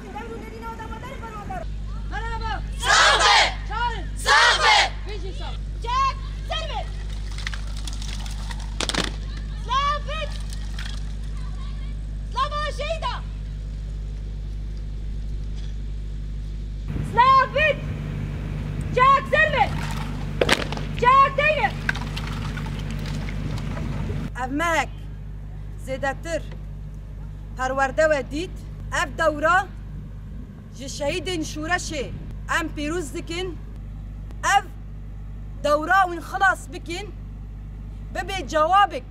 Ev zêdetir perwerde we dît ev dewra ji şehîdên şoreşê em pîroz dikin ev dewra wîn xilas bikin bibe cewabek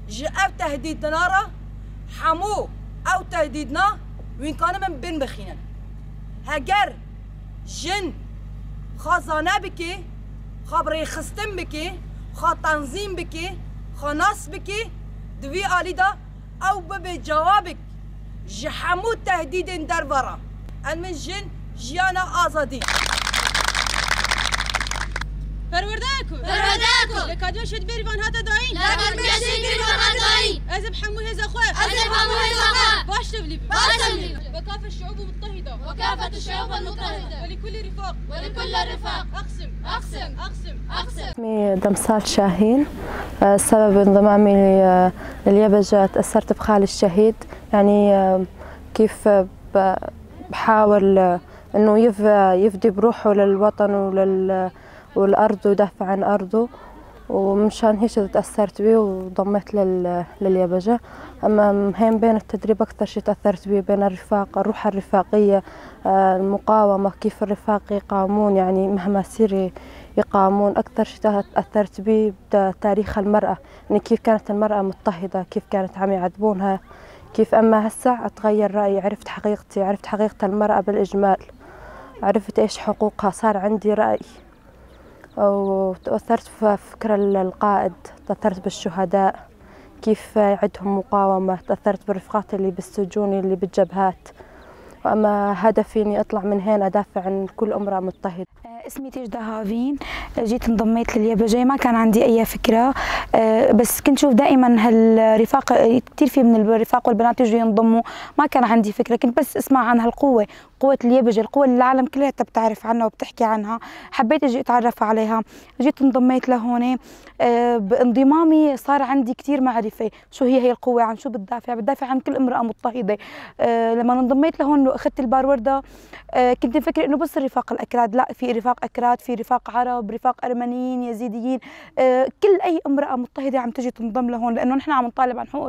ji ev tehdîdna re hemû ew tehdîdna wîn kanin bin bixînin. Heger jin xwe zane bike, xwe bi rêxistin bike, xwe tenzîm bike, xwe nas bike, di vî alî de ew bibe cewabek ji hemû tehdîdên derve re. Em min jin jiyana azadî. Perwerdeyek Li Akademiya Şehîd Bêrîvan hate dayîn. Li Akademiya Şehîd Bêrîvan hate dayîn. Ez ê bi hemû hêza xwe. Ez ê bi hemû hêza xwe. Baş tevlî bim. Baş tevlî bim. وكافة الشعوب المضطهدة. وكافة الشعوب المضطهدة. ولكل رفاق. ولكل الرفاق. أقسم. أقسم. أقسم. أقسم. اسمي دمصال شاهين. سبب انضمامي لليبجة تأثرت بخالي الشهيد، يعني كيف بحاول انه يفدي بروحه للوطن والارض ويدافع عن ارضه، ومشان هيك تأثرت بيه وضميت لليبجة. اما هين بين التدريب اكثر شيء تأثرت بيه بين الرفاق، الروح الرفاقية، المقاومة، كيف الرفاق يقاومون، يعني مهما يصير يقاومون. اكثر شيء تأثرت بيه بتاريخ المرأة، يعني كيف كانت المرأة مضطهدة، كيف كانت عم يعذبونها، كيف. اما هسه اتغير رأيي، عرفت حقيقتي، عرفت حقيقة المرأة بالإجمال، عرفت ايش حقوقها، صار عندي رأي. وتأثرت في فكرة القائد، تأثرت بالشهداء كيف عندهم مقاومة، تأثرت بالرفقات اللي بالسجون اللي بالجبهات. وأما هدفي إني أطلع من هنا أدافع عن كل امرأة مضطهدة. اسمي تيجدا هافين، جيت انضميت لليبجة، ما كان عندي أي فكرة، بس كنت شوف دائما هالرفاق كثير في من الرفاق والبنات يجوا ينضموا، ما كان عندي فكرة، كنت بس اسمع عن هالقوة، قوة اليبجة، القوة اللي العالم كلها بتعرف عنها وبتحكي عنها، حبيت اجي اتعرف عليها، جيت انضميت لهون. بانضمامي صار عندي كثير معرفة شو هي القوة، عن شو بتدافع، بتدافع عن كل امرأة مضطهدة. لما انضميت لهون واخذت الباروردة كنت مفكرة انه بس الرفاق الاكراد، لا، في رفاق اكراد، في رفاق عرب، رفاق ارمنيين، يزيديين، كل اي امرأة مضطهدة عم تجي تنضم لهون، لانه نحن عم نطالب عن حقوق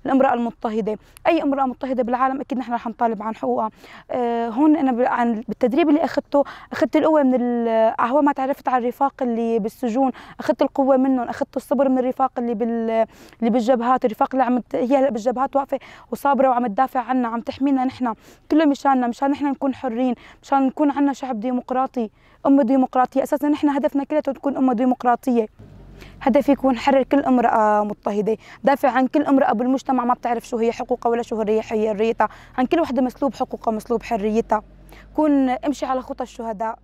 الامرأة المضطهدة، اي امرأة مضطهدة بالعالم اكيد نحن رح نطالب عن حقوقها. هون انا بالتدريب اللي اخذته، اخذت القوة من هو ما تعرفت على الرفاق اللي بالسجون، اخذت القوة منهم، اخذت الصبر من الرفاق اللي بالجبهات، الرفاق اللي هي هلا بالجبهات واقفة وصابره وعم تدافع عنا، عم تحمينا نحن، كله مشاننا، مشان نحن نكون حرين، مشان نكون عنا شعب ديمقراطي، امه ديمقراطية. اساسا نحن هدفنا كله تكون امه ديمقراطية. هدفي يكون حرر كل امرأة مضطهدة، دافع عن كل امرأة بالمجتمع ما بتعرف شو هي حقوقها ولا شو هي حريتها، عن كل وحدة مسلوب حقوقها ومسلوب حريتها، كون امشي على خطى الشهداء.